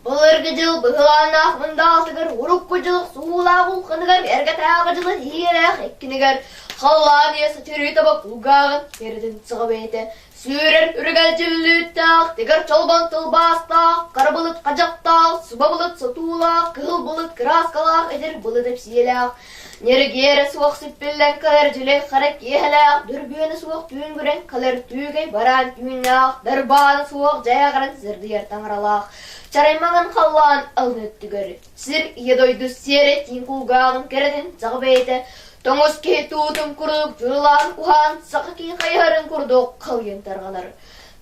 Былыргы дьыл быһылааннаах мындаалтыгар, урукку дьыл суулаах улханыгар, эргэтээҕи дьылы иһиэлээх иккинигэр халлаан ийэ сытырыы таба кулгааҕын кэрэтин саҕа бэйэтэ сүүрэр үрүгэл дьүллүүттээх, тигэр чолбон тылбаастаах, хара былыт хадьахтаах, суба былыт сотуулаах, кыһыл былыт кырааскалаах, эдэр былыт эпсиэлээх, Ньиргиэрэ суох сиппиллэн кэлэр дьүлэй хара киэһэлээх, дүрбүөнэ суох түүнгүрэн кэлэр түүгэй бараан түүннээх, дарбаана суох дьайаҕыран сырдыйар таҥаралаах, чараймаҥын халлаан алын өттүгэр, сир ийэ дойду сиэрэ тииҥ кулгааҕын кэрэтин саҕа бэйэтэ, тоҥус киһи туутун курдук дьулаан уһаан, саха киһи хайыһарын курдук халыйан тарҕанар.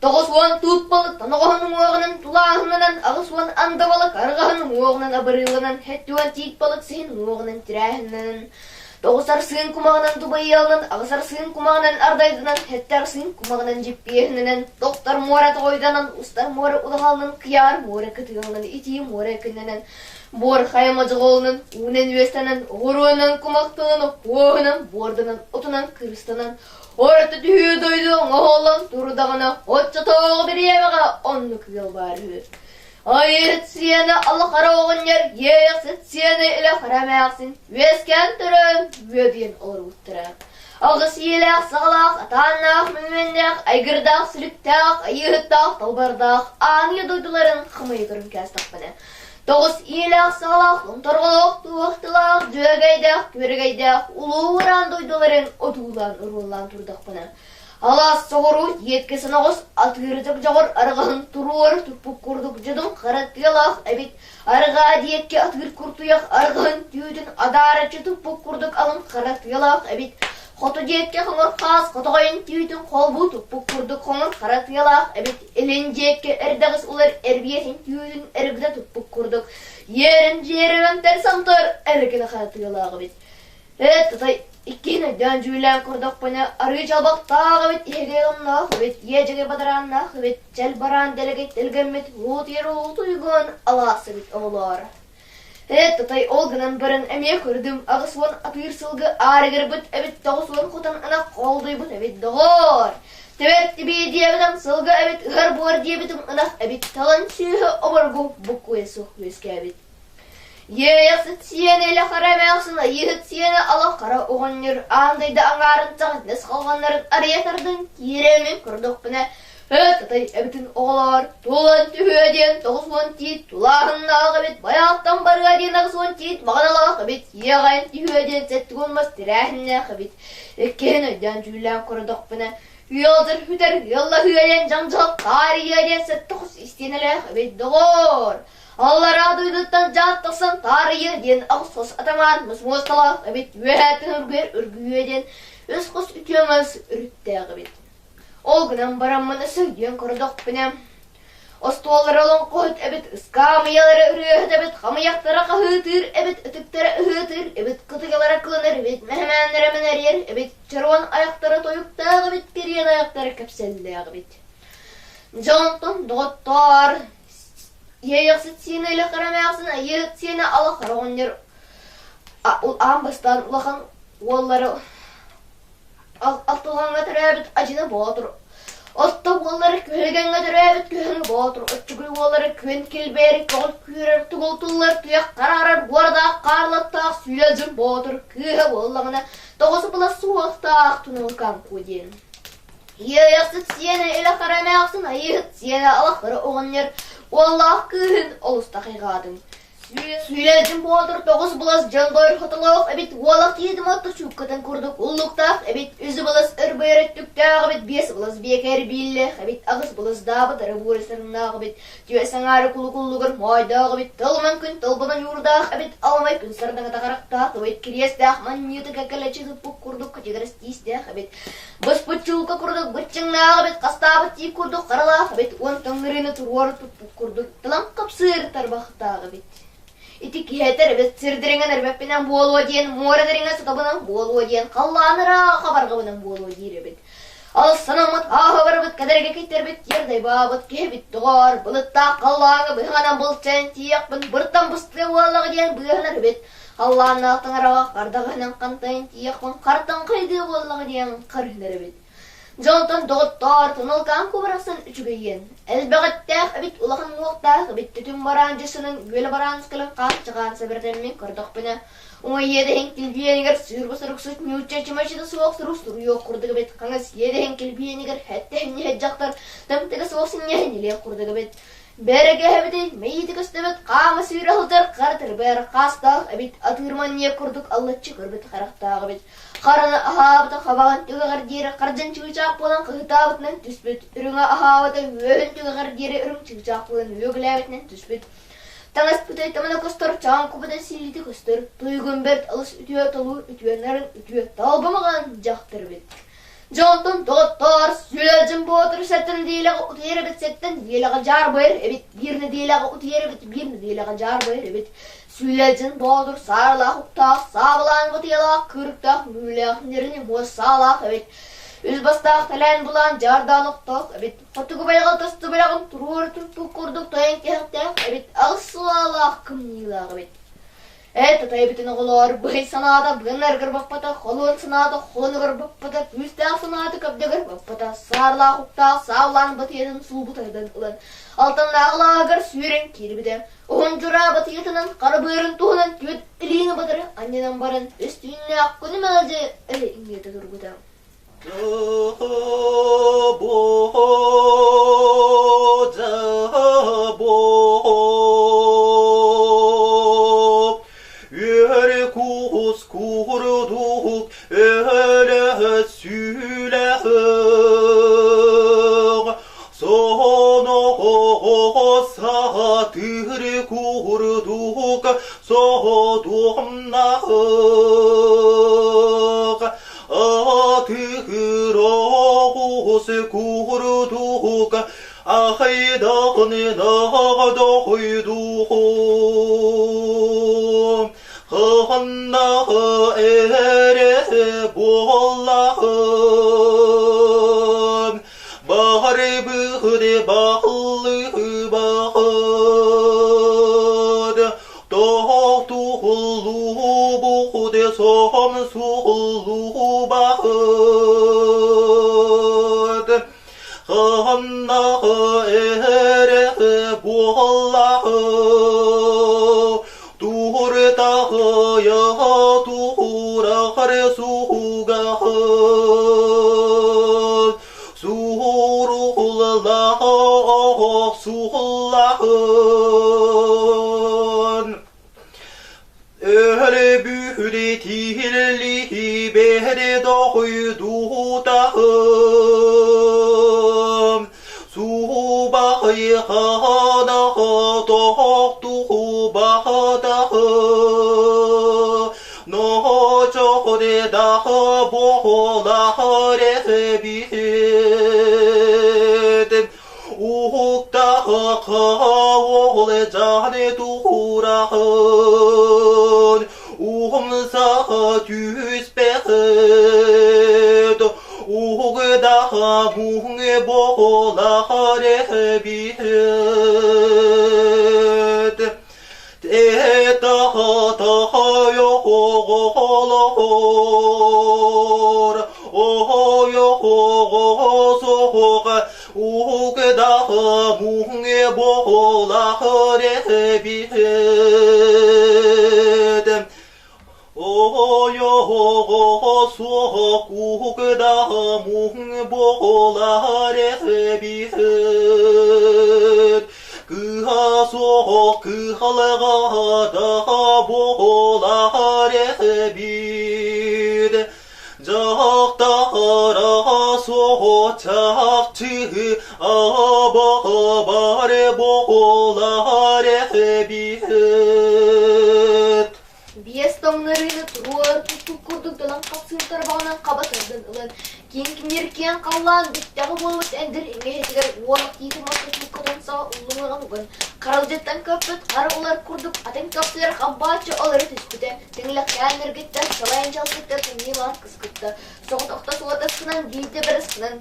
90 туут балык тоноҕоһун уҥуоҕунан тулааһынынан, 80 анды балык арҕаһын уҥуоҕунан абырыыланан, 70 тиит балык сиһин уҥуоҕунан тирээһиннэнэн, тоҕус арсыын кумаҕынан тубайыалынан, аҕыс арсыын кумаҕынан ардайданан, сэттэ арсыын кумаҕынан дьиппиэһинэнэн, тохтор муора тоҕойдонон, устар муора удаҕалынан, кыйаар муора кытыыланан, итии муора күннэнэн, буор хайа модьоҕолунан, уунан үөстэнэн, оҕуруонан кумахтанан, оппуоһунан, буорданан, отунан кырыстанан, Орто түһүү дойду оҥоһуллан турдаҕына, оччотооҕу бириэмэҕэ оннук ыал баар үһү. Айыыһыт сиэнэ Аллахара оҕонньор, Иэйэхсит сиэнэ Илэхара эмээхсин үөскээн төрөөн үөдүйэн олорбуттара. Аҕыс иилээх саҕалаах, атааннаах мөҥүөннээх, айгырдаах сүлүктээх, айыыһыттаах талбардаах аан дойдуларын хамыйа көрөн кээстэхпинэ, Тоҕус иилээх-саҕалаах, торҕолоох туохталаах, дьүөгэйдээх, күөрэгэйдээх улуу ураан дойдуларын одуулаан урууллаан турдахпына, алаас соҕуруу иэткэ соноҕос атыыры дьоҕор арҕаһын туруору туппут курдук дьодун хара тыалаах эбит, арҕаа диэкки атыыр куртуйах арҕаһын түүтүн адаараччы туппут курдук алын хара тыалаах эбит, Хоту диэки хоҥор хаас хотоҕойун түүтүн холбуу туппут курдук хоҥор хара тыалаах эбит, илин диэки эрдэҕис улар эрбиэтин түүтүн эргитэ туппут курдук, иэрин дьиэрэмэнтэр самтар эргинэ хара тыалаах эбит. Ээ, тутай иккиһин өйдөөн дьүүлээн көрдөхпүнэ, арыы чалбахтаах эбит, иһэгэй омноох эбит, иэдьэгэй бадарааннаах эбит, чэл бараан дэлэгэй тэлгэммит, уутуйар уутуйгун алаас эбит оҕолоор. Ээ, тутай ол гынан баран эмиэ көрдүм, 80 атыыр сылгы аарыгырбыт эбит, 90 хотон ынах хоолдуйбут эбит, доҕоор! Тэбэр тибии диэбитим сылгы эбит, ыһар буор диэбитим ынах эбит, талан сүөһү обургу буккуйа суох үөскээбит. Иэйэхсит сиэнэ илэ хара эмээхсин, айыыһыт сиэнэ ала хара оҕонньор аан дойду аҥаарын саҕа халҕаннарын арыйа тардан киирэммин көрдөхпүнэ, Һэ, эбитин оҕолоор, туолан түһүө диэн 90 тиит тулааһыннаах эбит, байааттан барыа диэн 80 тиит баҕаналаах эбит, иэҕэйэн түһүө диэн 70 мас тирээһиннээх эбит. Иккиһин өйдөөн дьүүллээн көрдөхпүнэ, ыалдьар сүтэр, ыаллаһыа диэн дьаҥдьал таарыйыа диэн сэттэ хос истиэнэлээх эбит, доҕоор. Аллараа дойдуттан дьаат тахсан таарыйыа диэн аҕыс хос атамаан мас муосталаах эбит, үөһээ тыһыргыар үргүйүө диэн үс хос үтүө мас үрүттээх эбит. Ол гынан бараммын өссө көрдөхпүнэ, остуоллара олоҥхоһут эбит, ыскаамыйалара ырыаһыт эбит, хамыйахтара хаһыытыыр эбит, ытыктара ыһыытыыр эбит, кытыйалара кылынар эбит, мэһэмээннэрэ мэнэрийэр эбит, чоруон айахтара тойуктаах эбит, кириэн айахтара кэпсэллээх эбит. Дьэ онтон доҕоттоор, Иэйэхсит сиэнэ илэ хара эмээхсин, айыыһыт сиэнэ ала хара оҕонньор аан бастаан улахан уоллары Алтылҕаҥҥа төрөөбүт Адьына Боотур, Отто уоллара Күһэлгэҥҥэ төрөөбүт Күһэҥэ Боотур, Оччугуй уоллара Күөн Килбэйэр, Көҕүл Күүрэр, Тугул Туллар, Туйах Хараарар, Буордаах Хаарлаттаах Сүлэдьин Боотур кыыһа буоллаҕына, тоҕус былас суһуохтаах Туналыкаан Куо диэн. Иэйэхсит сиэнэ илэ хара эмээхсин, айыыһыт сиэнэ алахтара оҕонньор, уоллаах кыыһын олус тахыйҕаатым. Сүүрээччим Боотур тоҕус былас дьолбойор хотолоох эбит, уолах тиитим отто чууккатын курдук уллуктаах эбит, үс былас өрбөйөр өттүктээх эбит, биэс былас биэкэр бииллээх эбит, аҕыс былас даабыт арабуора сарыннаах эбит, түөс аҥаара кулукуллугар моойдоох эбит, тылынан күн тылбынан ньуурдаах эбит, аламай күн сардаҥата харахтаах эбит, кириэстээх манньыыта кэккэлэччи туппут курдук кытыгырас тиистээх эбит, Быспыт чулка курдук быччыҥнаах эбит, хастаабыт тиит курдук харалаах эбит, уон таҥнарыыны туруору туппут курдук тылан хапсыыр тарбахтаах эбит. Ити киһи этэр эбит, сирдириҥэн эрбэппинэн буолуо диэн, муора дириҥэ сотобунан буолуо диэн, халлаан ыраах хабарҕабынан буолуо диир эбит. Ал санаммыт ааһа барбыт кэдэргэ киттэрбит тиэрдайбаабыт киһибит доҕоор, былыттаах халлааҥҥа быһаҥанан былчайан тиийэхпин быртан быстыа буоллаҕа диэн быыһанар эбит. Халлааннаах таҥараҕа хардаҕаһынан хантайан тиийэхпин хартан хайдыа буоллаҕа диэн харыһынар эбит. Дьонтон доҕоттоор, туналкаан кубарахсан үчүгэйиэн, элбэҕиттээх эбит улахан уҥуохтаах эбит түтүм бараан дьысынын үөлэ бараан скалын хааччаҕаан сэбэрдэммин көрдөхпүнэ, уҥа иэдэһин килбиэнигэр сыырба суруксут ньуучча чымачыта суох сурук суруйуох курдук эбит, хаҥас иэдэһин килбиэнигэр хэттэһинньэһэ дьахтар тымтыга суох синньэһин илиэх курдук эбит. Бэрэгэһэбитин мэйиитэ көстүбэт хаама сүүрэ сылдьар хара тырбыйар хаастаах эбит, атыыр манньыйа курдук аллаччы көрбүт харахтаах эбит. Хараны аһаабыта хабаҕын түгэҕэр диэри хардьан чыычаах буолан хаһыытаабытынан түспүт, үрүҥэ аһаабыта үөһүн түгэҕэр диэри үрүҥ чыычаах буолан үөгүлээбитинэн түспүт. Таҥаспытай тамана көстөр, чааҥкыбыта силиитэ көстөр, туйгун бэрт алыс үтүө толуу үтүө нарын үтүө талбамаҕан дьахтар эбит. Дьонтон доҕоттоор, сүлэлдьин боотур сэттэн нэдиэлэҕэ утуйар эбит, сэттэн нэдиэлэҕэ дьаарбайар эбит, биир нэдиэлэҕэ утуйар эбит, биир нэдиэлэҕэ дьаарбайар эбит. Сүлэлдьин боотур сааралаах уктаах, саабылаан батыйалаах, кыырыктаах, мүлээх, нэрини муос саалаах эбит. Үс бастаах тэлээн булаан дьаардаан охтоох эбит. Хотугу байҕал тостубараҕын туруору туппут курдук тойон кэһэхтээх эбит, аҕыс сылаалаах кымньыылаах эбит. Ээ, татайбытын оҕолоор, быһый санаата быаннарыгар баппата, холуон санаата холонугар баппата, күүстээх санаата көбдөгөр баппата, саарлаах уктаах сааллаан батыйатын суулбу тардан ылан, алтаннааҕы лааҕыгар сүүрэн киирбитэ. Уһун дьураа батыйатынан хара быарын туһунан түөрт илиини батары анньынан баран, үс түүннээх күнү мэлдьи эрэ иҥиэтэ турбута. Үөр кус курдук өлө сүлэҕ Соноҕо саатыр курдук содуомнаах Атыыр оҕус курдук ахайдаҕын дохуйдуһум Ханнаҕы эрэ буоллаҕын Барыбыт баллыбаҕыт Тоһоҕтууллубут сомсуллубаҕыт Ханнаҕы эрэ буоллаҕы Тууртаҕыйа туурахар суугаҕын Сууруллаах суһуллаҕын Өлбүһү тиһилли бэһри дохуйдуутаһым Субайханаха тохтуубахатаһы Ночоходедаха буолахарэбиһит Уһуктаха уолдьааны туһураһын, уһумсаха түспэхит, уһугдаха муҥ буолахар эбиһит. Э-та-та-йо-хо-го-ло-хор, о-йо-хо-го-со-хо Уһук-да-муҥ-буолахыр-эбиһит. Ойоҕо-суох уһук-да-муҥ-буолар-эбиһит. Кыыһа суох кыһалҕа да буолар-эбит. Дьахтара суох чахчы абаҕабар буолар эбит. Биэс тоҥнорууну туруор туппут курдук донон хапсыыр тарбаҕынан хаба тардан ылан, киҥкиниир киэҥ халлаан бүттэҕэ буолбут эндир иҥэһэтигэр уолах тиити маска чууккатын саҕа уллуҥаҕын уган, харалдьыттан көппүт хара улар курдук атын көхсүгэр хампааччы олоро түспүтэ, Тиҥилэхтээн эргиттэн салайан дьалкытта тымныылаан кыскытта, соҕотохто суотаскынан биирдэ барыскынан,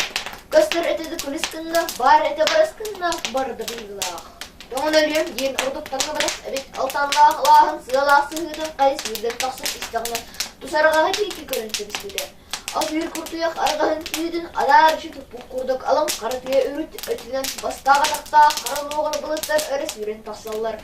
көстөр этэ да күлүс гынна, баар этэ барыс гынна, барда быһыылаах. Тоҥон өлүөм диэн ордук таҥныбатах эбит, алтаннаах алааһын сыалаах сыһыытын хайыс сүүрдэн тахсан истэҕинэ, тусарҕаһа диэки көрөн кэбиспитэ. Атыыр куртуйах арҕаһын түүтүн адаарыччы туппут курдук алын хара тыа үрүт өттүнэн бастаах атахтаах хара луоҕар былыттар өрө сүүрэн тахсаллар.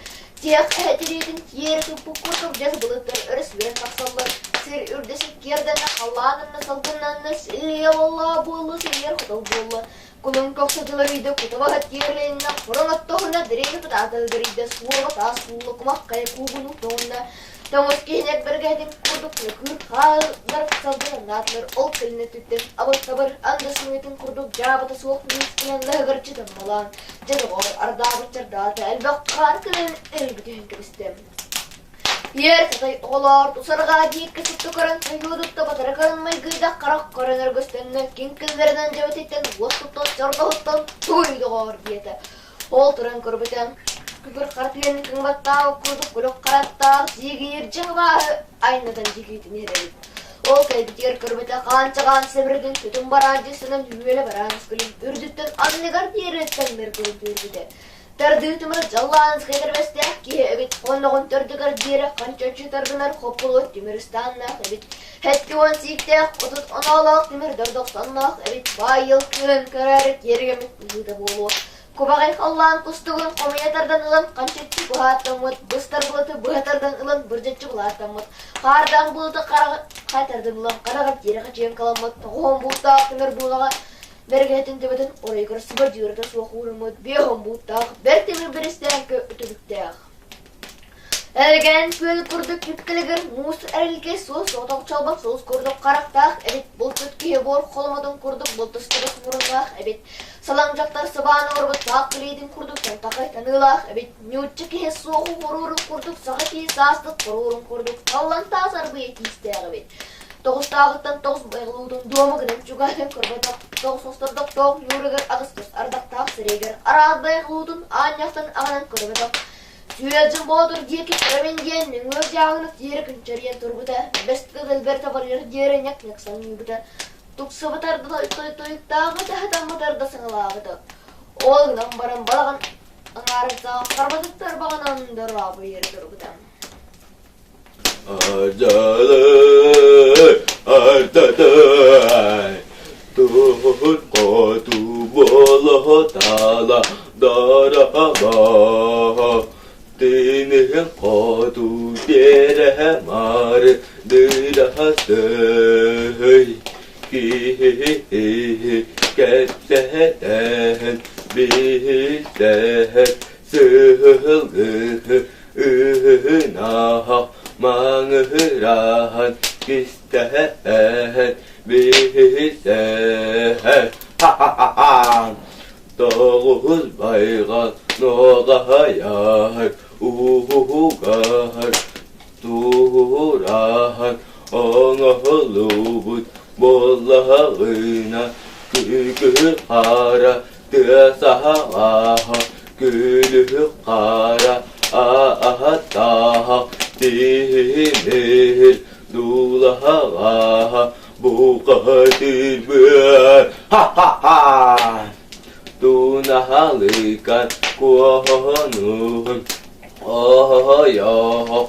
Тиэх эһэ тириитин тиэрэ туппут курдук дьэс былыттар өрө сүүрэн тахсаллар. Сир үрдэ сиккиэрдэннэ, халлаананна, салгыннанна, силлиэ буолла, буолла, силлиэр хотол буолла. Кулун көхсө дьыларыйда, кутабаһа тиэрилиннэ, хороҥ оттоһуна, дириҥи пытаата ыгырыйда, суорба таас суулла, кумах хайа куугунуу тоҥунна, тоҥус киһини эрбэргэһитин курдук лөкүүр хааллар салгыннаатылар, ол кэлин өттүттэн абыр-табыр анды сымыытын курдук дьаабыта суох миискинэн лаһыгырчы таммалаан, дьэ доҕоор, ардаабыт чардаата, элбэх хаар кэлэн эрийбитиһэн кэбистэ. Иэр сатай оҕолоор, тусарҕаа диэки супту көрөн, ойуурутта батары көрөн майгыйдах харах көрөн өргөстөннө, киҥкиллэринэн дьэбэтиттэн уот туттан чордоһуттан тугуй доҕоор диэтэ. Ол туран көрбүтэ, күкүр хара түһэн кыҥматтаах курдук күлүк харахтаах сиигиир дьиҥ абааһы айнатан дьигиитин иһэр эбит. Ол кэлбитигэр көрбүтэ хаанчаҕаан сэбирэтин түтүн бараан дьиссынан үөлэ бараан күлүн үрдүттэн анныгар диэри таҥнар көрдүүрбүтэ. Тардыы тымыр дьаллаанскай тэрбэстээх киһи эбит, онноҕун төрдүгэр диэри ханчаччы таргынар хоппулуот тимир ыстааннаах эбит, 70 сииктээх, 30 оноолоох тимир дордохсонноох эбит, баай ыал кыыһын көрөөрү тиэргэммит быһыыта буолуо. Кубаҕай халлаан кустугун хомуйа тардан ылан ханчаччы быһааттаммыт, быстар былыты быһа тардан ылан бырдьаччы былааттаммыт, хаардаах былыты хараҕы тардан ылан хараҕар тиэрэ хачыйан каламмыт, тоҕуһун бууттаах тимир буулаҕа Бэргэһэтин төбөтүн оройугар сыбардьыырата суох ууруммут биэһон бууттаах, бэрт тимир биристээҥкэ үтүлүктээх. Элгээн күөл курдук күпкэлигэр муус эрилкэй суос соҕотох чалбах суос курдук харахтаах эбит, булчут киһи буор холомотун курдук бултастыбыт муруннаах эбит, салаҥ дьахтар сыбаан оҥорбут саах билиитин курдук тантахай таныылаах эбит, ньуучча киһи суоҕу хоруурун курдук саха киһи саастык хоруурун курдук таллан таас арбыйа тиистээх эбит. Тоҕустааҕыттан тоҕус байҕалуутун дуома гынан чугаһын көрбөтөх, тоҕус остордохтоох ньууругар аҕыс тус ардахтаах сирэйигэр араас байҕалуутун аанньахтан аҕанан көрбөтөх. Сүөдьүн Боотур диэки көрөбүн диэн нөҥүө дьааҥыны тиэрэ күнчэрийэн турбута, бэс тыгылбэр табарыгар диэри ньэк-ньэк саныыбыта, тупсубутар да тойуктааҕыта, хатаммытар да саҥалаабыта. Ол гынан баран балаҕан аҥаарыттаах харбатыттар баҕанан дорообуйар турбута. Ардалай, ардатай, туһун хоту болотала дараба, тиниһин хоту тиэрэһэ мары дыраһасый, киһи кэпсэһэн билсэһэн сыһылгыһы Ыһыһынаһа маҥыһыраһан кистэһэн биһисэһэн ха-ха-ха Тоҕус байҕал нуоҕаһайар уһугар туһураһан оҥоһуллубут буоллаҕына күкүр хара тыа саһаҕаһа күлүһү хара аһатааһа тиһимир дуулаһаҕаһа букатырбыт ха-ха-ха тунаһалыкан куоһунуһун оһойоһо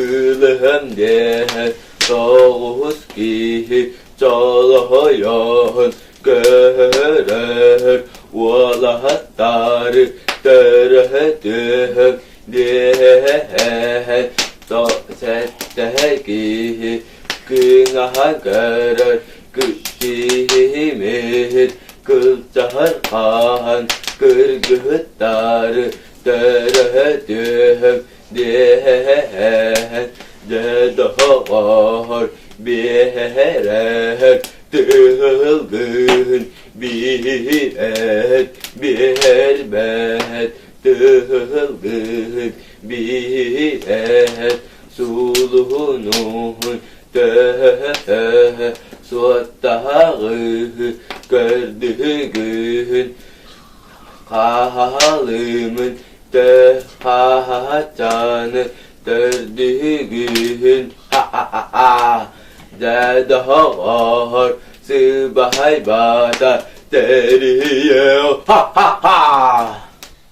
ылыһым диэһэ тоҕус киһи чолоһойоһун Көһөрөр уолаттары төрөтүһүҥ диэһэ сэттэ киһи кыҥаһан көрөр киһимит кылдьаһар хаһан кыргыттары төрөтүһүҥ диэһэ дьэ доҕоор биэрэр Тыһылгын биһиэт биэрбэт тыһылгын биһиэт сулуһунуһун төһө суоттаһаҕыһы көрдүгүһүн хаалымын төһаачаны төрдүгүһүн ха-ха-ха Дьэ доҕоор, сыбаайбата тэрийиэх ха-ха-ха!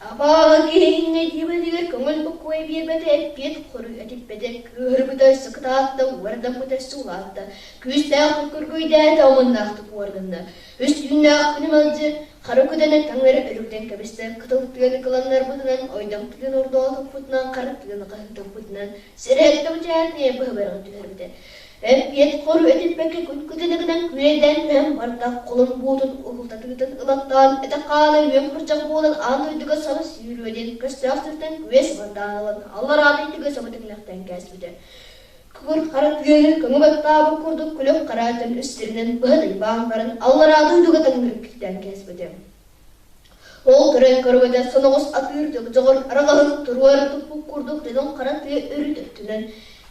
Аба! Хараҥа киһи инньэ диэбитигэр көҥүл бокуой биэрбэтэ, эппиэт хоруй этиппэтэ, кыыһырбыта өссө кытаатта, уордаммыта өссө улаатта, күүстээх күргүйдээтэ, омуннаахтык уорданна. Үс түүннээх күнү мэлдьи хара күдэнэ таҥнары өрүгүтэн кэбистэ, кытыл тыаны кыланнарбытынан, ойдом тыын ордоотоппутунан, хара тыаны хаһыытаппытынан, сирэһиттэ бучаатыйа быһа түһэрбитэ. Эппиэт хору этиппэккэ күн күтүнүгүнэн күөйдээн түһэн барда, кулун буутун уһултатыытын ылаттаан, этэ-хаана үөн күрдьэх буолан аан дойдуга саба сүүрүө диэн көстөөх сиртэн күөс бардаан ылан, аллараа дойдуга саба түҥнэхтэн кээспитэ. Күгүр хара тыаны көҥү баттаабыт курдук күлүк хара өтөн үс сиринэн быһа дайбаан баран аллараа дойдуга таҥнары киктээн кээспитэ. Ол көрөн көрбөтө соноҕос атыыр дьоҕор араҕаһын туруора туппут курдук дьонун хара тыа өрүт өттүнэн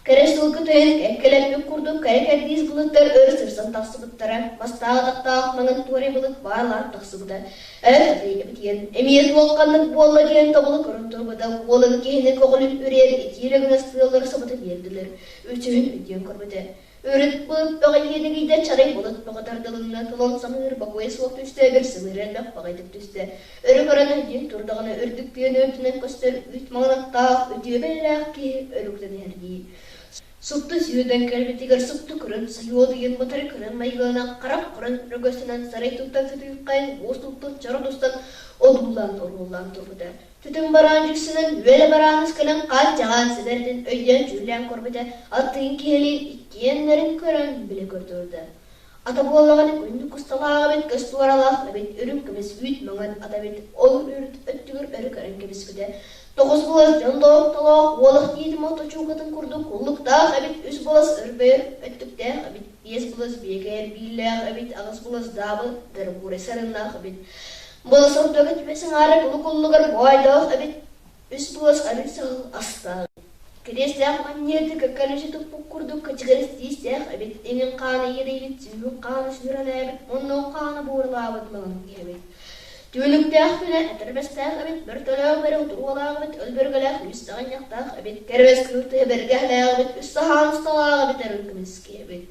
кэрэ сылгы тойон кэккэлэппит курдук кэрэ кэрдиис былыттар өр сырсан тахсыбыттара, мастаах атахтаах маҥан туорай былыт баалаан тахсыбыта. Эр эбитиэн, эмиэ туох-ханнык буолла диэн тобулу көрөн турбута, уолун киһини көҕүлүн үрэр итиирэ гына сыаллары сабыта биэрдилэр, үчүһүн өйдүөн көрбүтэ. Үрүт былыт бөҕө иэнигийдэ, чарай былыт бөҕө тардылынна, тулан самыыр бокуойа суох түстэ, бир сымыыр элбэх баҕайытык түстэ. Өрө көрөн өйдүүн турдаҕына үрдүк тыаны үрдүнэн көстөр үүт маҥан аттаах, үтүө бэлэлээх киһи өрүктэн иһэр дии. Супту сүүрдэн кэлбитигэр супту көрөн, сойуодуйан батары көрөн майгыланан, харах көрөн өрөгөстөнөн сарай туттан сытыырхайан, уос туттан чоро тустан одуулаан оруоллаан турбута. Түтүн бараан дьиксинэн, үөлэ барааныс кэлэн хааччаҕаан сэтэрдин өйдөөн-дьүүллээн көрбүтэ, аттыын киһилиин иккиэннэрин көрөн билэ көрдөрдө. Ата буоллаҕына күндү кусталаах эбит, көс туоралаах эбит, үрүҥ көмүс үүт маҥан ата эбит, ол үрүт өттүгэр өрө көрөн кэбиспитэ. Тоҕус буолас дьон толоох, уолах тиитим отучуукатын курдук куллуктаах эбит, үс буолас өрбөйөр өттүктээх эбит, биэс буолас биэкэйэр бииллээх эбит, аҕыс буолас даабы дыргуурай сарыннаах эбит. Буолас ордуга түбэ саҥаара кулу-куллугар боойдоох эбит, үс буолас арыы саһыл астаах. Кириэстээх манньыаты кэккэлэччи туппут курдук кэчигирэс тиистээх эбит, иҥин хаана иэдэйбит, сүүһүн хаана сүүрэлээбит, муннун хаана бууралаабыт маҥан киһи эбит. Түүнүктээх күнэ этэрбэстээх эбит, бөртөлөөх бэрэ утуруолаах эбит, өлбөргөлөөх үс саҕынньахтаах эбит, кэрбэс кыыртыһа бэргэһэлээх эбит, үс саһаан усталаах эбит, эрэл көмүс киһи эбит.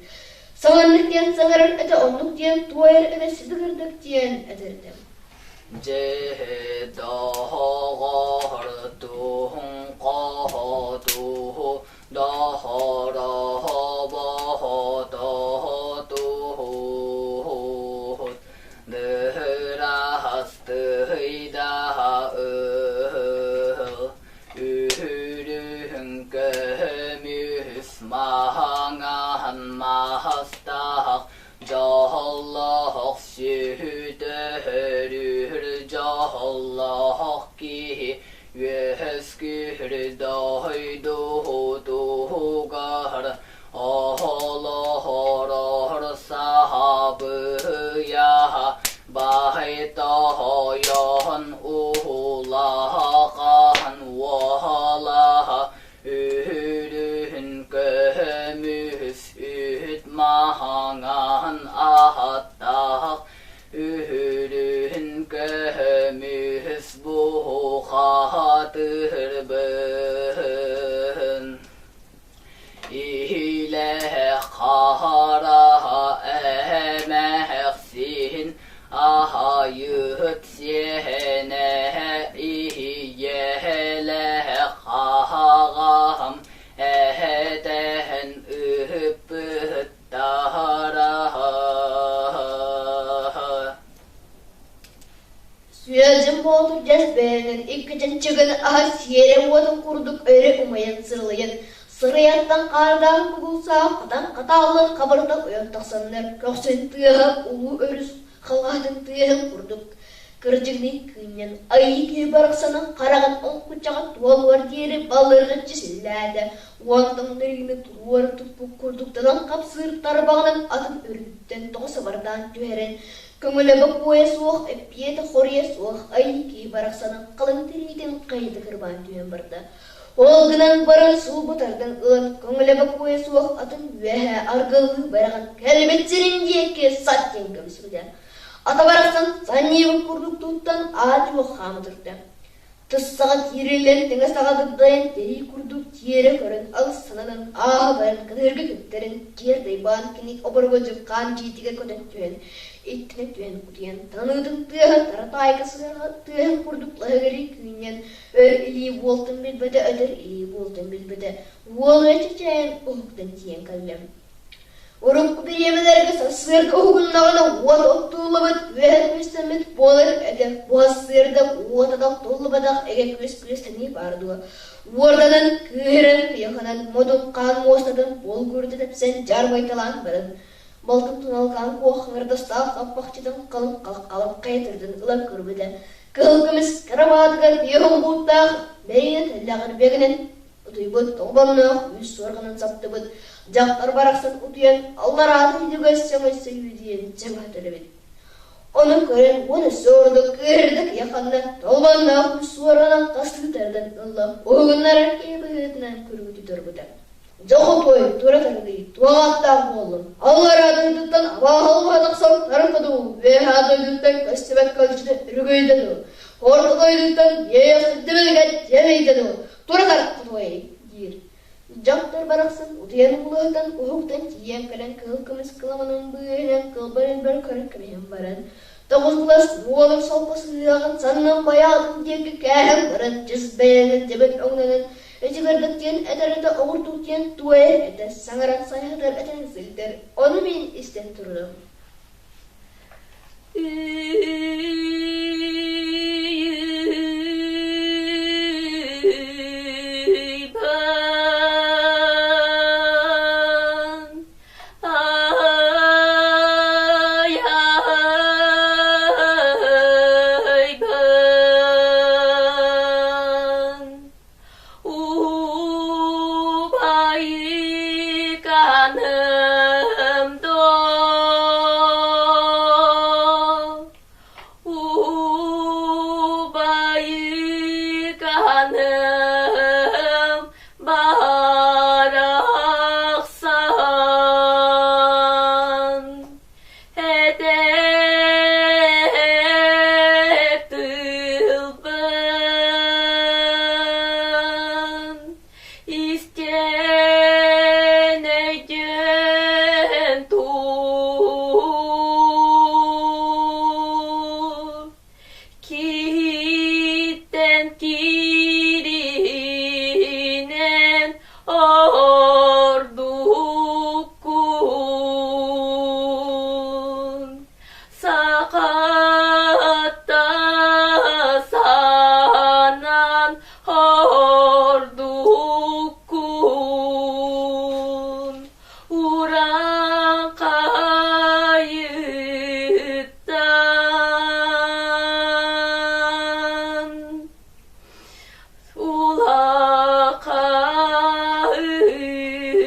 Саҥаннык диэн саҥарар этэ, оннук диэн туойар этэ, сыдыгырдык диэн этэр этэ. Дьэ доҕор туһун хоһотуһу доһороһобоһотоһотуһут Дыһыраһастыйдаһа ыһыл Үһүрүһүн көмүс маһаҥаһан маһастаах Дьоһоллоох сүһүтөһөрүһүр дьоһоллоох киһи үөскүүр дойдуһутугар оһолоһорор саһабыйа баай-тоһойон уһулахан уоһалаһа Үһүрүһүн көмүс үһүт маһаҥаһын аһаттаах, үһүрүһүн көмүс буһухаатырбын. Иһилээх хараха эмээхсин аһайыт сиэнэ иһийэлээх хаһаҕаһым эһэтэһэн ыыппыттара. Сүөдьүн Боотур дьэс бэйэнэн икки чанчыгын аһа сиэрэ уотун курдук өрө умайан сырылыйан, сырайаттан хаардаах бугулсаах хатан хатааллан хабырда ойон тахсаннар, көхсүн тыаһа улуу өрүс халҕаһатын тыаһын курдук кырдьыгыныы кыынньан, айыы киһи барахсанын хараҕын оҥкуччаҕа туолуор диэри балырҕыччы силлээтэ, уон таҥнарыыны туруора туппут курдук танан хапсыыр тарбаҕынан атын үрдүттэн тоҕо сабардаан түһэрэн, Көҥүлэ бокуойа суох, эппиэтэ хоруйа суох айыы киһи барахсанын халыҥ тириитин хайыта кырбаан түһэн барда. Ол гынан баран сулбу тардан ылан көҥүлэ бокуойа суох атын үөһэ аргылыы бараҕын кэлбит сирин диэки сат диэн көмсүбүтэ. Ата барахсан санньыйбыт курдук туттан аа-дьуо хаама турда. Тыссаҕа киириллэн тэҥэ саҕа дагдайан тирии курдук тиэрэ көрөн алыс сананан ааһа баран кытыһырга күттэрин киэр дайбаан кини обургу дьыккаан дьиэтигэр көтөн түһэн иккини түһэн утуйан таныытын тыаһа таратаайка сыһыарҕа тыаһын курдук лаһыгырыы күүнньэн өр илии буолтун билбэтэ өтөр илии буолтун билбэтэ уол чэчээн уһуктан тиийэн кэллэ. Урукку бириэмэлэргэ сарсыарда уһугуннаҕына уот оттуллубут, үөһэ күөстэммит буолар этэ. Бу сарсыарда уота да оттуллубатах эгэ күөс күөстэнии баар дуо? Уорданан, кыыһыран, кыйаханан, модун хаан муостатын буолгуурда тэпсэн дьаарбайталаан баран, балтын туналкаан куох хаҥырдастаах хаппахчытын халыҥ халыҥ хайытырдын ылан көрбүтэ. Кыһыл көмүс кырабаатыгар тыаһын бууттаах бэйэтин тэллэҕэр бэгинэн Утуйбут толбонноох үс суорҕанын саптыбыт, дьахтар барахсан утуйан аллараатын үтүгэр сөҥөссө үүдүйэн чөҥөтөр эбит. Ону көрөн уон өссө ордук кыыһырда кыйаханна, толбонноох үс суорҕанын хастыы тардан ылла, уһугуннарар киһи быһыытынан күргүтү турбута. Дьоҕопой, тура тардыы, туох ааттаах буоллун, аллараа дойдуттан абааһы албаһа тахсан тарыҥка дуу, үөһээ дойдуттан көстүбэт көлдьүтэ өрүгүйдэ дуу, орто дойдуттан иэйэх сирдибилгэ дьэмэйдэ дуу, Тура тарпытый диир. Дьахтар барахсан утуйан уулаһытан уһуктан тиийэн кэлэн кыһыл көмүс кыламанын быыһынан кылбар-илбэр көрөн кэбиһэн баран, тоҕус былас уолун солко сыһыаҕын саннын байаатын диэки кээһэн баран дьыс бэйэнэн дьэбин өҥнөнөн ичигэрдик диэн этэр этэ оҕурдук диэн туойар этэ саҥаран сайыһытар этэн сылдьар ону мин истэн турдум. Убайыканым доо, Убайыканым барахсан, Эдэр тылбын истэн өйдөөн тур, Киһиттэн кииринэн ордуккун. Сахатта санан ордуккун. Уракайыттан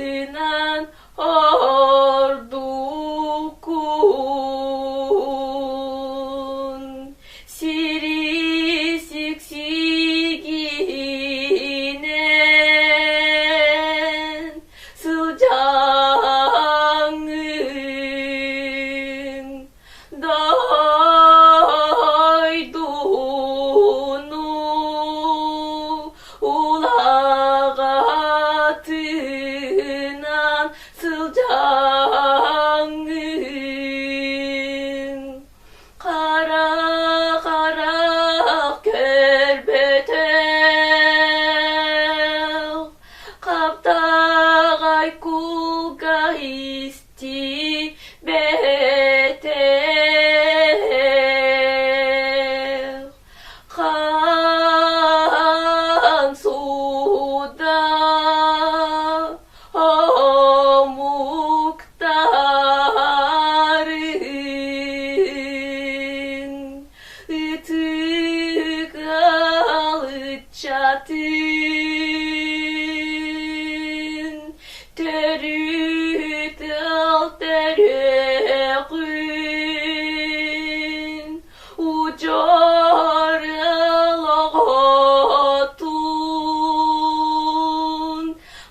улахаынан ордуккун. Сири сиксигинэн сылдьаҥҥын дойдуну улаҕатынан сылдьаҥҥын Хара-харах көрбөтөх, хаптаҕай кулга истибэтэх. Хаан суда омуктарын ытык ыччатын төрүт ыал төрөҕүн удьуор ыал оҕотун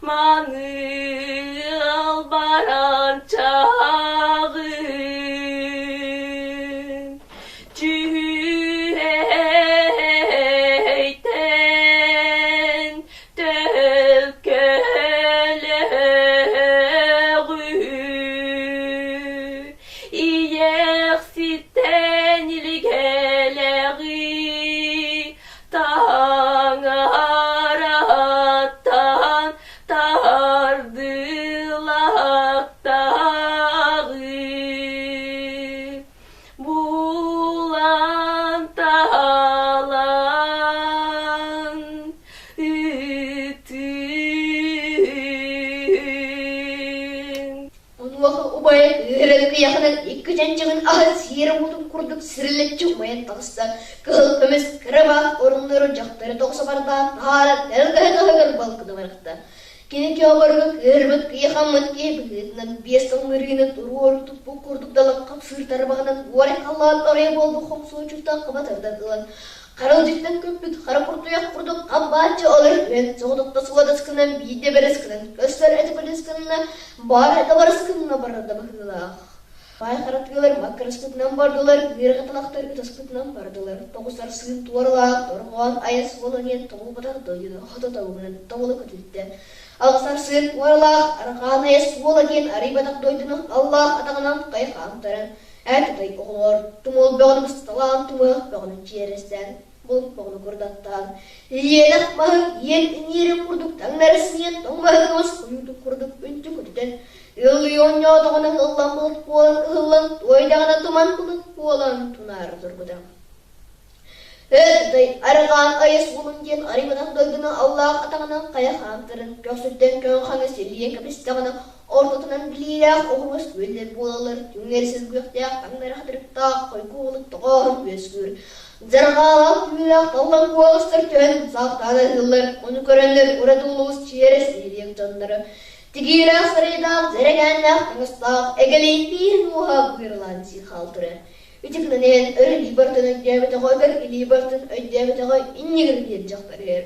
Маныал баран чаҕын түһэйтэн. күллэччи умайан таҕыста. Кыһыл көмүс кырабаат оруннары дьахтары тоҕус бардаан таһааран тэлгэһэ таһыгар балкыны бырахта. Кини киһи кыырбыт кыйахаммыт киһи быһыытынан биэс сыллырыыны туруору туппут курдук далан хапсыыр тарбаҕынан уорай халлаан оройо буолбут хомсуочуттан хаба тардан ылан харалдьыттан көппүт хара куртуйах курдук хам-бааччы олорон түһэн соҕотохто суодас гынан биирдэ бэрис гынан көстөр этэ бэлис гынна баар этэ барыс гынна барда быһыылаах. Баай харатыылар маккырыспытынан бардылар, ыарҕа талахтар ытаспытынан бардылар. Тоҕус арсыын туоралаах, дорҕоон айас буолан иһэн тобулбатах дойдуну хото тобугунан тобула көтүттэ. Алҕас арсыын туоралаах, арҕаан айас суола диэн арыйбатах дойдуну аллаах атаҕынан хайхаантаран, эр тутай оҕолор тумул бөҕөнү бысталаан, тумуһах бөҕөнү чиэрэстээн, булт бөҕөнү курдаттаан, иэнэх маһы иэн иҥиирин курдук таҥнары сыйан тоҥ маһы кымыс хойуутун курдук үнтү көтүтэн, Ыаллыы оонньоотоҕуна ыһыллан былыт буолан ыһыллан, туойдаҕына туман былыт буолан тунаара турбута. Өөтүтэй арҕаан айас уолун диэн арыйбатах дойдуну аллаах атаҕынан хайа хаамтарын, көхсүттэн көҥ хаҥы силлиэн кэбистэҕинэ, ортотунан билиилээх оҕуруос күөллэр буолаллар, түҥнэри сылгыахтаах таҥнары хатырыктаах хойгуо уолун тоҕооһун үөскүүр. Дьарҕаалаах түүлээх таллан куоластар түһэн саахтаан ыһыллар, ону көрөннөр ураты улуус чиэрэ сиһилиэк дьонноро Тигиилээх сарайдаах, дьэрэкээннээх таҥастаах, эгэлиин биирин уоһа быыралаан сии хаалтара. Ити гынан иһэн өр илии бартын өйдөөбөтөҕө өтөр илии бартын өйдөөбөтөҕө иннигэр диэн дьахтар иһэр.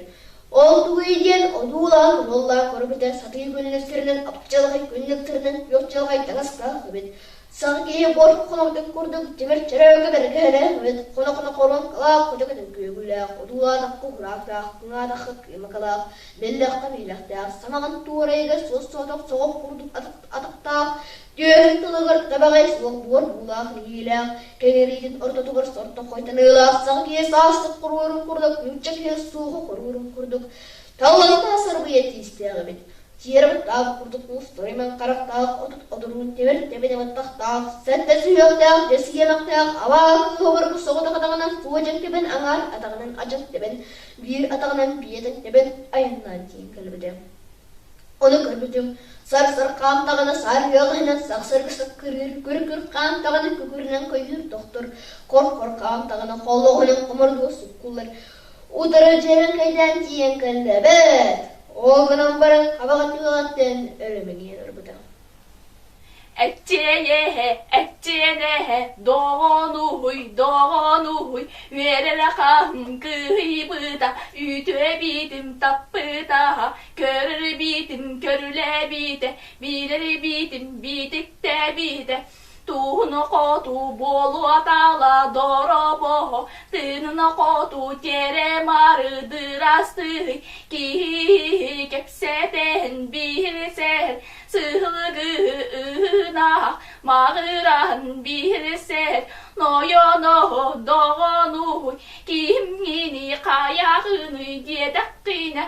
Ол тугуй диэн одуулаан уоллаах көрбүтэ сатыы күннүктэринэн апчалҕай күннүктэринэн күөх чалҕай таҥастаах эбит. Саҥа киһи буор хонохтун курдук тимир чөрөөкө бэргэһэлээх эбит, хоно-хоно хоруоҥкалаах, көтө-көтө күөгүлээх, одуулаатахха кураахтаах, кыҥаатахха кыымакалаах, биллэххэ биһилэхтээх, самаҕын туорайыгар суос-соҕотох соҕох курдук атахтаах, түөһүн тылыгар табаҕай суох буор буулаах илиилээх, кэҥэриитин ортотугар сордох хойтаныылаах саҥа киһи саастык хоруорун курдук, нуучча киһи суоҕу хоруорун курдук, таллантаа сарбыйа тиистээх эбит. Тиэрэ-быттаах курдук уус-туруйман харахтаах, отут одуруун тимир тэбинэ баттахтаах, сэттэ сүһүөхтээх, дьэс иэмэхтээх, абаа кыыһа обургу соҕотох атаҕынан суодьан тэбэн аҥаар атаҕынан адьас тэбэн, биир атаҕынан биэтэн тэбэн айаннаан тиийэн кэлбитэ. Ону көрбүтүм, сар-сар хаамтаҕына саар ыаҕаһынан сахсыргы саккырыыр, күр-күр хаамтаҕына күкүрүнэн көйүүр тохтор, хор-хор хаамтаҕына холлоҕунан хомордуо суккуллар, утары дьиэрэҥкэйдээн тиийэн кэллэ эбээт! Ол гынан баран хабаҕа түгэҕиттэн өрө мэҥийэн ылбыта. Эччиэйэһэ, эччиэнэһэ, доҕонуһуй, доҕонуһуй, үөрэрэ хаһым кыһыйбыта, үтүө биитим таппыта, көрөр биитим көрүлээбитэ, билэр биитим биитиктэбитэ. Туһуну хоту буолуотала доробоһо, тыынына хоту тиэрэ-мары дырастыый, киһи кэпсэтэһин биһирсэһин, сыһылыгыһына маҕыраһын биһирсэһин, нойоноһо доҕонуһуй, кимҥини хайаҕыный диэтэххинэ,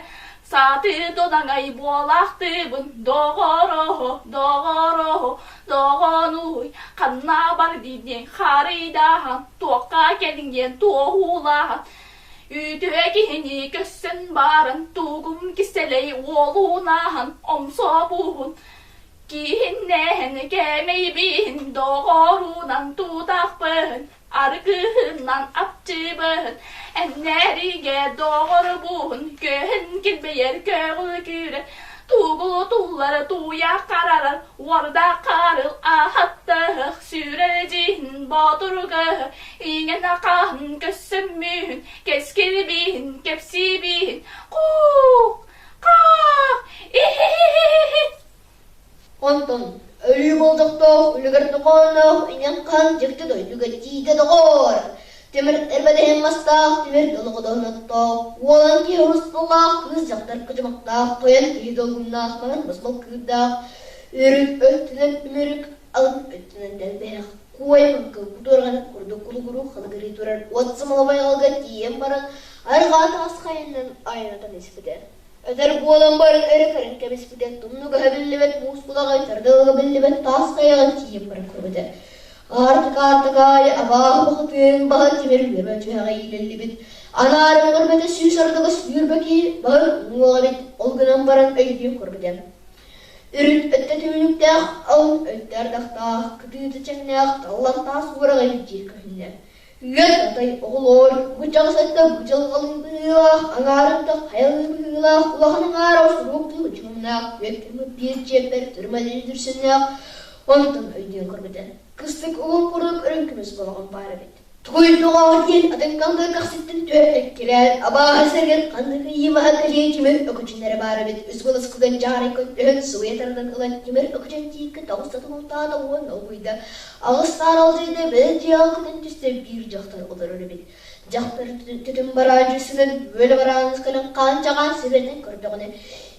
Сааты додаҥай буолаахтыыбын, доҕороһо, доҕороһо, доҕонуй, ханна бар диэн харыйдаһан, туохха кэлиҥ диэн туоһулаһан, үтүө киһини көссөн баран, тугум кистэлэй уолунаһан, омсобуһун, киһиннэһэн кэмэйбиһин, доҕорунан тутахпын, Аргыһынан апчыбын, эннэригэ доҕорбун, көһүн килбэйэр көҕүл күүрэр, тугу туллар тууйа харарар, уорда харыл аһаттаһых, сүрэр дьиһин боотургаһы, иҥэн хаһын көссөммүһүн, кэскилбиһин кэпсиибиһин, куук, хаах, иһиһиһиһи. Онтон өлүү болдьохтоох, үлүгэр тохоонноох иҥэн-хаан дьикти дойдуга тиийдэ доҕоор! Тимир эрбэдэһин мастаах, тимир долоҕодоһун оттоох, уолан киһи урусхаллаах, кыыс дьахтар кыдьымахтаах, тойон киһи долгуннаах, маҥан босхол кыырдаах, үрүҥ өттүнэн үмүрүк, алын өттүнэн дэлбэһэх, куойа маҥкы кутуорҕанын курдук кулугуруу халыгырыы турар уот сымала байҕалга тиийэн баран, арҕаа таас хайанан айанатан испитэ. Өтөр буолан баран өрө көрөн кэбиспитэ, тумнугаһа биллибэт муус кулаҕай тардылыга биллибэт таас хайаҕын тиийэн баран көрбүтэ. Аартык-аартык аайы абааһы бухатыырын баһа тимир үөмэ түһэҕэ иилиллибит. Анаарын көрбөтө сүүс ардыга сүүрбэ киһи баһын уҥуоҕа эбит, ол гынан баран өйдүү көрбүтэ. Үрүт өттө түмүлүктээх, алын өттө ардахтаах, кытыыта чэҥнээх, таллан таас уораҕай дьиэ көһүннэ. Үөт атай оҕолоор, бу дьаҕыс өттө быдьалҕалыы быһыылаах, аҥаарын да хайалыы быһыылаах, улахан аҥаара суруктуу дьоһуннаах, үөт биир чиэппэр түрмэлии дүрсүннээх, онтон өйдүөн көрбүтэ. Кыстык угун курдук үрүҥ көмүс балаҕан баар эбит. Тугуй доҕоор диэн атын хаҥыы көхсүттэн түһэ эккирээн, абааһы сэргэн ханнык ыйыымаһа кэлиэ тимир өкүчүннэрэ баар эбит. Үс быласкыгын дьаарай көттөһөн субуйа тардан ылан тимир өкүчүн тииккэ тоҕуста тумултаата уонна угуйда. Аҕыс саар алдьайда бэл дьиэҕэ көтөн түстэ биир дьахтар олорор эбит. Дьахтар түтүн бараан дьүссүнэн үөлэ бараан ысканан хаан-чаҕаан сибэтин көрдөҕүнэ,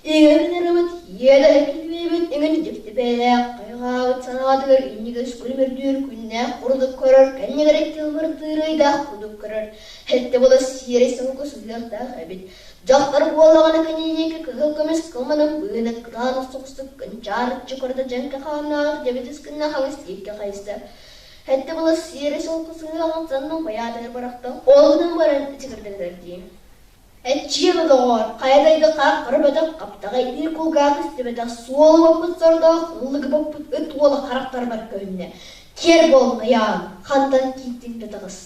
иҥэн ырыбыт, иэдэһэ килбиэбит иҥин дьикти бэйэлээх хайҕаабыт санаатыгар иннигэр күлүмүрдүүр күннээх курдук көрөр, кэннигэр тылмырдыыр ыйдаах курдук көрөр, сэттэ буола сиэрэй соһуку сыһыахтаах эбит. Дьахтар буоллаҕына киниэхэ кыһыл көмүс кылманын быыһынан кытаанах соҕустук кынчаарыччы көрдө дьэҥкэ хааннаах дьэбидис гына хаҥас диэки хайыста. Сэттэ буола сиэрэй солко сыһыаҕын саннын байаатыгар бырахта, ол гынан баран ичигирдэтэр дии. Эччиэмэ доҕоор, хайа дайгы хаах-хара бөтөх, хаптаҕай биир кулгаах истибэтэх, суолу боппут сордоох, ыллыгы боппут ыт уола харахтарбар көһүннэ. Киэр буол, айаан, хантан киирдиҥ да таҕыс.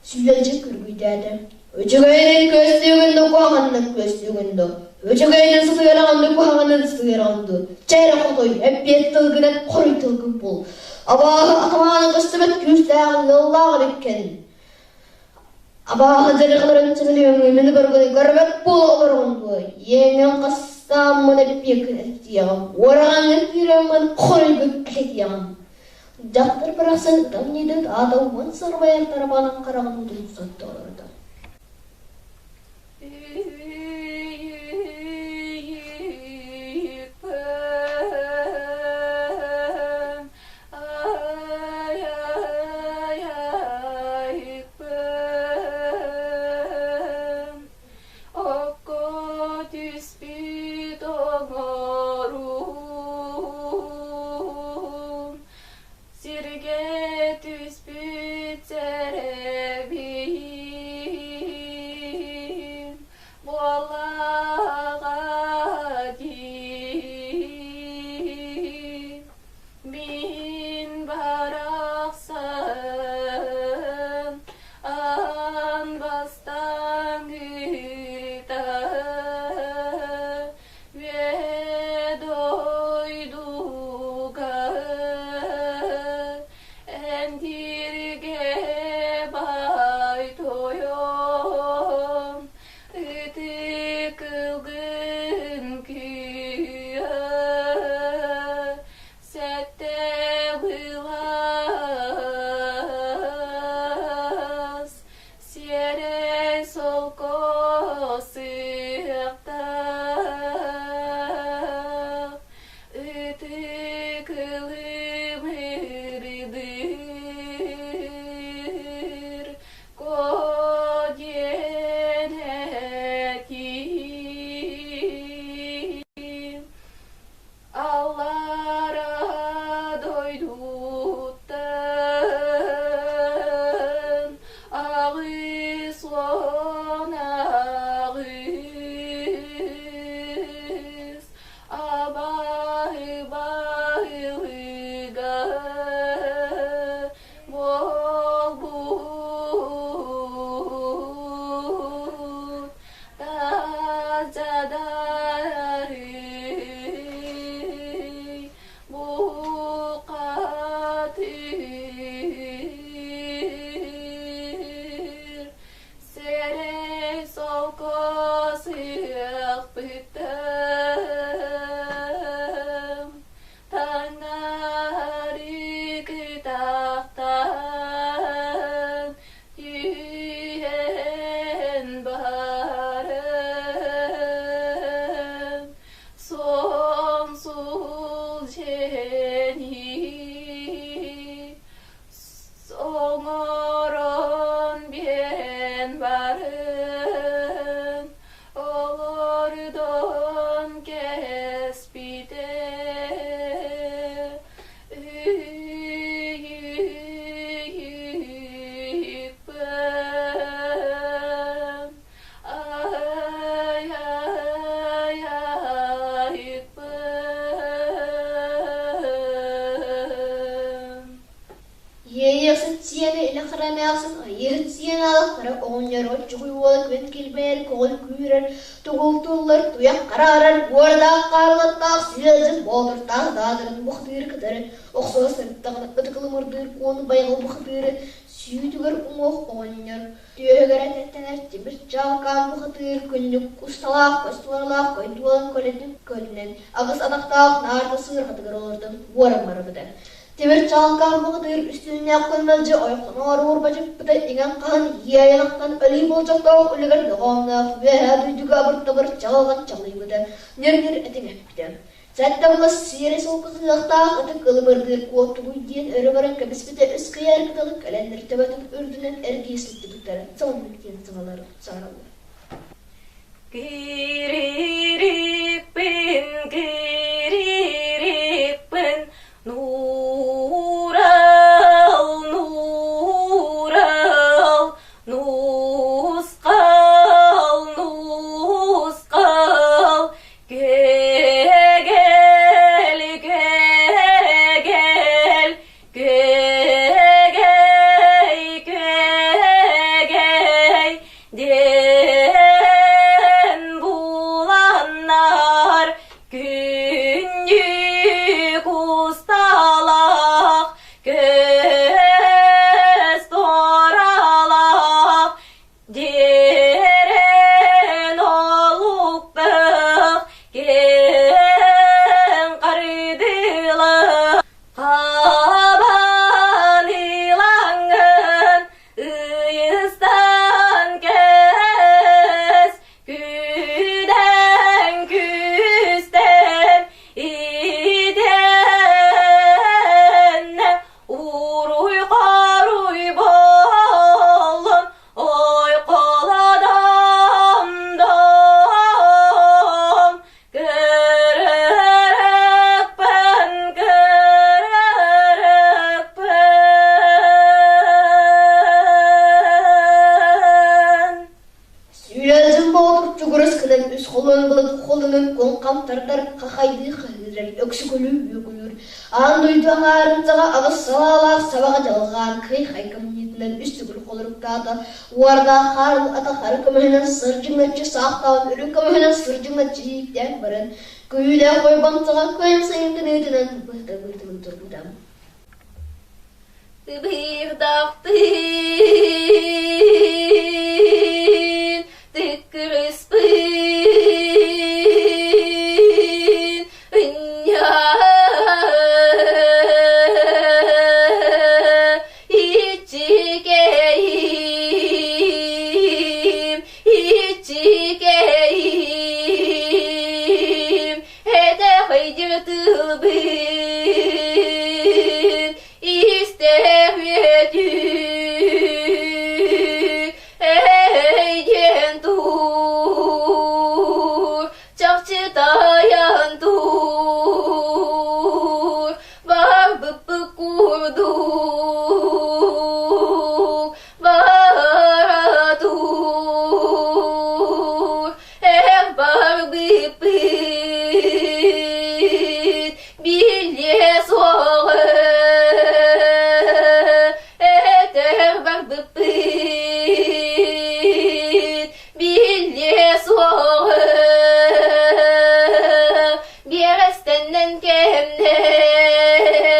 Сүлэдьи күргүйдээтэ. Үчүгэйинэн күөстүүгүн да куһаҕанынан күөстүүгүн да, үчүгэйинэн сытыараҕын да куһаҕанынан сытыараҕын дуу, чэ эрэ хотуй, эппиэт тылгынан хоруй тылгын бул. Абааһы атамаана көстүбэт күүстээҕин ыаллаах эбиккин. Абааһы дьарыгыларын сөбүлүөҥҥү мин көргүнү көрбөт буола олороҕун дуо? Иэҥҥин хастааммын эппиэккин эттиэҕим, уораҕаҥҥын киирэммин хоруйгун этиэҕим. Дьахтар барахсан ытамньыйдык аата уон сарбайар тарабаанын хараҕын уутун сотто олордо. Окко түспүт оҥоруум, сиргэ түспүт сэрэбиим. Айыыһыт сиэн аалахтара оҕонньор оччугуй уола күөн килбэйэр көҕүл күүрэр, тугул туллар, туйах хараарар, уордаах хаарлаттаах сүөлдьүн боотуртаах даадарын бухатыыры кытары охсуһа сырыттаҕына ытыкылымырдыыр куону байҕал бухатыыры сүүтүгэр уҥуох оҕонньор түөһүгэр этэттэнэр тимир чаалкаан бухатыыр күннүк усталаах көстуоралаах көйдуолан көлөтүн көлүнэн аҕыс атахтаах наарда сыарҕатыгар олордон уоран барбыта. Тимир чаалкаан бухатыыр үстүүннээх күн мэлдьи ойохтоноору уорбадьыппыта иҥэн-хаһан иэйэн-ахтан өлүү болдьохтоох үлүгэр доҕоонноох үөһээ дойдуга абыр-табыр чаҕылҕан чаҕыйбыта, ньыр-ньыр этиҥ эппитэ. Сэттэ былас сиэрэ солкусуһуохтаах ытык ылыбырдыыр куоттугуй диэн өрө баран кэбиспитэ үс кыйаар кыталык кэлэннэр төбөтүн үрдүнэн эргийэ сылдьыбыттара соннук диэн саҥараллар. Кииририппин, кииририппин, нуурал, нуурал, нусхал, нусхал, кэгэл, кэгэл, күөгэй, күөгэй, диэн буланнар күннүк усталаах көс туоралаах Дьиэрэн олуктах киэҥ харыдыла хабан илаҥҥын ыйыстан кэс күдэн күстэн итэннэ уруй хоруй боллун Ой холодом дом көрөрөкпөн көрөрөкпөн. Сүүрэлдьин Боотур чугурус гынан үс холон былыт холунун куҥхам тардар хахайдыы хаһыырар, өксүкүлүү үөгүлүүр, Аан дойду аҥаарын саҕа аҕыс салаалаах сабаҕа дьалҕаан кый-хай кымньыытынан үс төгүл холоруктаата, уордаах хаарыл ата хара көмүһүнэн сырдьыҥначчы саахтаан үрүҥ көмүһүнэн сырдьыҥначчы ииктээн баран, күүһүлээх ойбон саҕа күөн сайын гыныытынан быһыта быытыбын турбута. Тыбыырдахтыын, тыккырыспын, ынньа иччикэйим, иччикэйим, этэхийдир тылбын истэх үөтү эйдиэн туур чахчы тайан туур барбыппыт курдук бара туур эх барбыппыт биллиэ суоҕа этэр барбыппыт биллиэ суоҕа биэрэстэннэн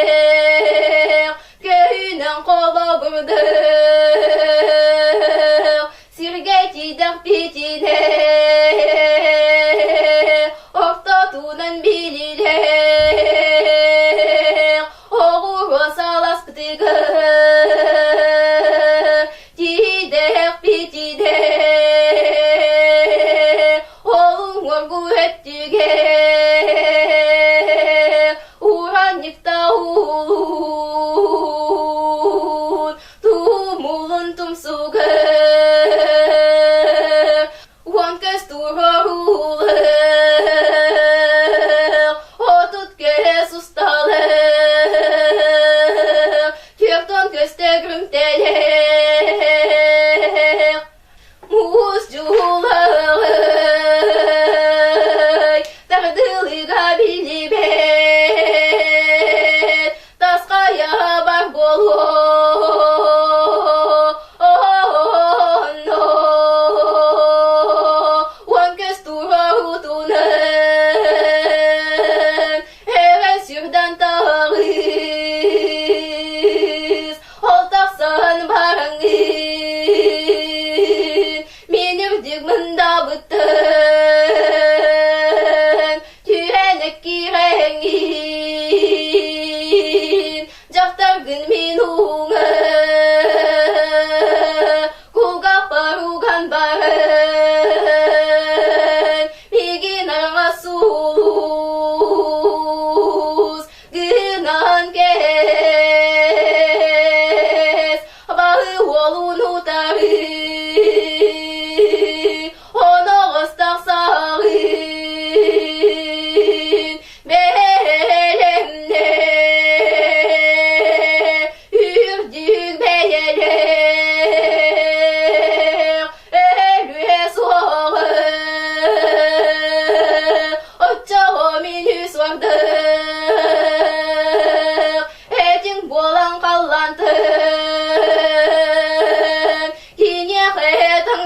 кэмнээх көһүнэн холобурдах сиргэ тиийдэхпитинэ ортотунан билилээх оҕуруо саласпытыгар тиийдэхпитинэ олуҥоргу өттүгэр уранньыкта уулун Тумулун тумсугар уон көс туруорулар, 30 көс усталар, 40 көстө күрүмтэлэр.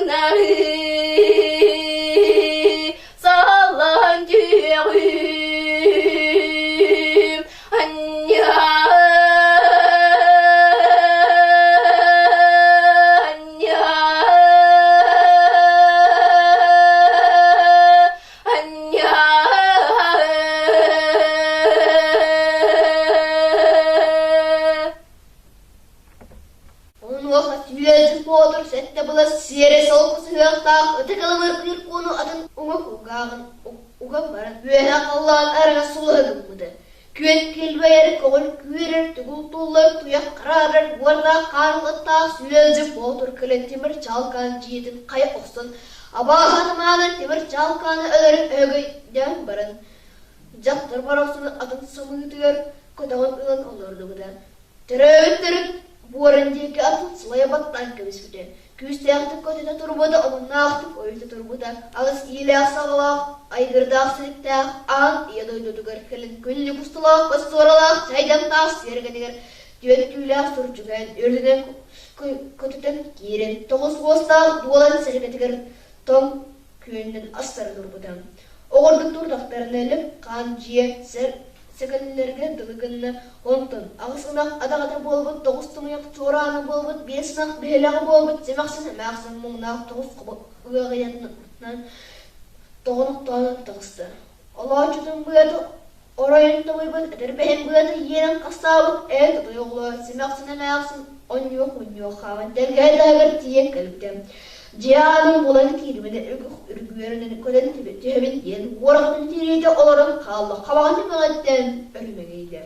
Самнары саллан түһүөҕүм Онуоха Сүөдэр Боотур сэттэ былас сиэрэ солко сыһыахтаах ытык ылымыргыыр кууну атын уҥа кулгааҕын уган баран үөһэ халлаан араҥас сулуһа гыммыта. Күөн килбэйэр, көҕүл күүрэр, тугул туллар, туйах хараарар, уордаах хаарлаттаах Сүөдэр Боотур кэлэн тимир чаалкаан дьиэтин хайа охсон, абааһы атамаана тимир чаалкааны өлөрөн өһөгөйдөөн баран, дьахтар барахсаны атын самыытыгар көтөҕөн ылан олордубута. Төрөөбүттэрин буорун диэки атын сылайа баттаан кэбиспитэ, күүстээхтик көтүтэ турбута, омуннаахтык ойута турбута, аҕыс иилээх-саҕалаах, айгырдаах силиктээх аан ийэ дойдутугар кэлин күннүк усталаах, остуоралаах, чайдамтаах сиэргэнигэр түөн түүлээх сурдьугаан үрдүнэн көтүтэн киирэн, тоҕус уостаах дуолан сэргэтигэр тоҥ күөнүнэн астара турбута. Оҕордук турдахтарына лып-хаан дьиэ сэр сэгэллэргэ дылы гынна, онтон аҕыс ынах адаҕата буолбут, тоҕус тумуйах чуораана буолбут, биэс ынах биһилэҕэ буолбут, симэхсин эмээхсин муҥнаах тоҕус хобо ыаҕыйанан тоҕонохтоон таҕыста. Олооччутун быата оройун тоҕуйбут, этэрбэһин быата иэнэн хастаабыт, ээ тутой оҕолоор, симэхсин эмээхсин онньуох-мунньуох хааман тэлгэһэ таһыгар тиийэн кэлбитэ. Дьиэ аанын булан киирбитэ үргүөрүнэн көтөн түһэбин диэн уораҕытын тириитэ олорон хаалла, хабаҕын түгэҕиттэн өрүмэҥийдэ.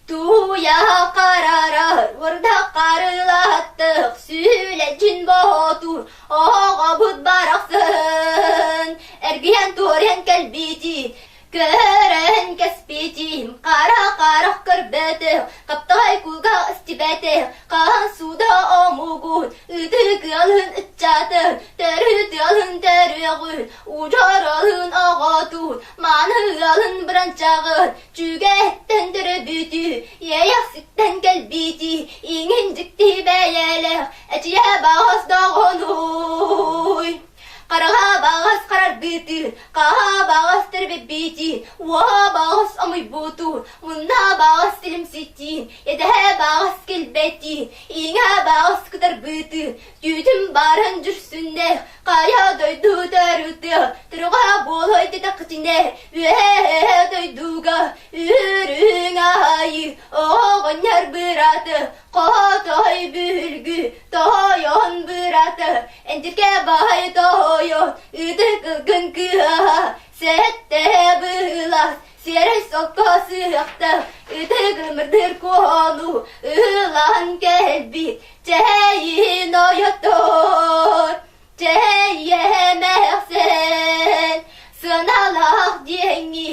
Туйа харарар, уорда харылаттых, сүлэчин боотур, оҕобут барахсын, эргийэн туорен кэлбити, Көрөн кэспитим, хара харах көрбөтөх, хаптаҕай кулга истибэтэх, хаһан сууда омугун, ытык ыалын ыччатын, төрүт ыалын төрүөҕүн, удьуор ыалын оҕотун, мааны ыалын быранчаҕын, чүгэттэн төрөбүтү, иэйэхситтэн кэлбити, иҥин дьикти бэйэлээх, эчийэ баҕас доҕонуй. Хараҕа баҕас харарбытын, хаһа баҕас тэрбэббитин, уоһа баҕас омуйбутун, мунна баҕас силимситин, идэһэ баҕас килбэтин, иҥэ баҕас кытарбытын, түүтүн баарын дьүрсүннэх, хайа дойду төрүтэ, төрөҕө буолай дитэххитинэ, үөһэ дойдуга үрүҥ аайы оҕонньор бырааты Хотой бүлгү, тоһойон быраты, Эндиргэ баай тоһойон, ытык ылгын кыһаһа, Сэттэ быылас, сиэрэй сокко сыахта, Ытык ымырдыр куону, ылан кэлбит, Чэйин ойоттор, Чэйэмэхсэн, сыаналаах диэҥҥи,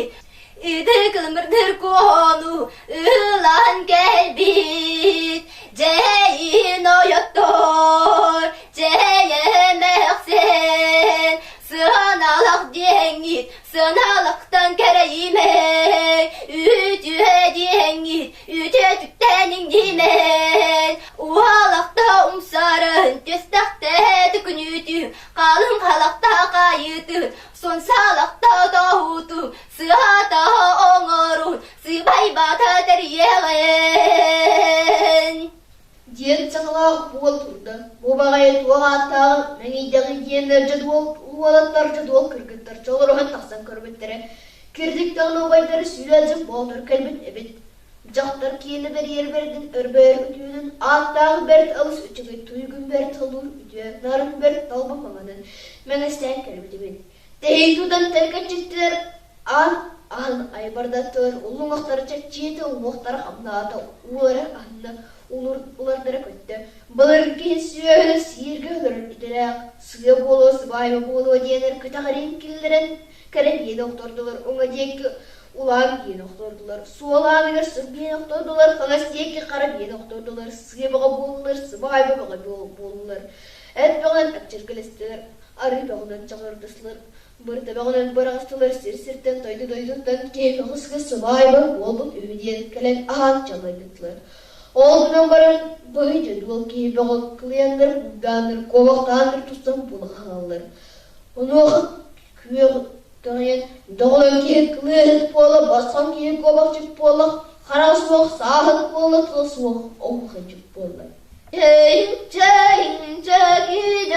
ытык ымырдыр куону ылан кэлбит. Дьэйин ойоттор, дьэйэмэхсэн, сыаналаах диэҥҥит, сыаналахтан кэрэйимэҥ, үтүө диэҥҥит, үтүөтүктэн иҥнимэҥ. Уһалахта умсарын, түстэхтэ түкүнүтүм, халыҥ халахта хайытын, сонсалахта тоһутум, сыата оҥорун, сыбайбата тэрийэҕин. Диэн саҥалаах буол турда. Бу баҕайы туох ааттааҕын мэҥийдэҕий диэннэр дьэ уолаттар дьэ кыргыттар чолоруһан тахсан көрбүттэрэ. Кирдик даҕаны убайдары сүүрээдьик боотур кэлбит эбит. Дьахтар киэнэ бэрийэр бэрдин өрбөйөр үтүөнүн, ааттаах бэрт алыс үчүгэй туйгун бэрт солуур үтүө, нарын бэрт талба маҥанын мэҥэстээн кэлбит эбит. Тэһий тутан тэлгэччиттилэр, аан аһын айбардаттылар, уллуҥахтара чэпчиэтэ, уҥуохтара хамнаата, уулара аһынна, улардара көттө. Былыргы киһи сүөһүнү сииргэ өлөрөр идэлээх, сыа буолуо, сыбаайба буолуо диэнэр көтөҕөрүн киллэрэн кэрэ биэни охтордулар, уҥа диэки улаан биэни охтордулар, суол ааныгар сыр биэни охтордулар, хаҥас диэки хара биэни охтордулар, сыа бөҕө буоллулар, сыбаайба бөҕө буоллулар. Эт бөҕөнөн эпчиргэлэстилэр, арыы бөҕөнөн чаҕырдастылар, бырта бөҕөнөн быраҕыстылар, сир-сиртэн, дойду-дойдуттан киһи бөҕөсүгэр сыбаайба буолбут үһү диэн кэлэн аһаан чаллайдылар. Ол гынан баран быһый дьодуол киһи бөҕө кылыйаннар, куйдааннар, куобахтааннар тустан буола хаалаллар. Онуоха күөх көҕүйэн доҕолоҥ киһи кылыаһыт буола, босхоҥ киһи куобахчыт буола, хараҕа суох сааһыт буола, тыла суох оһуохайдьыт буолла. Чэйиҥ, чэйиҥ, чэкидэҥ.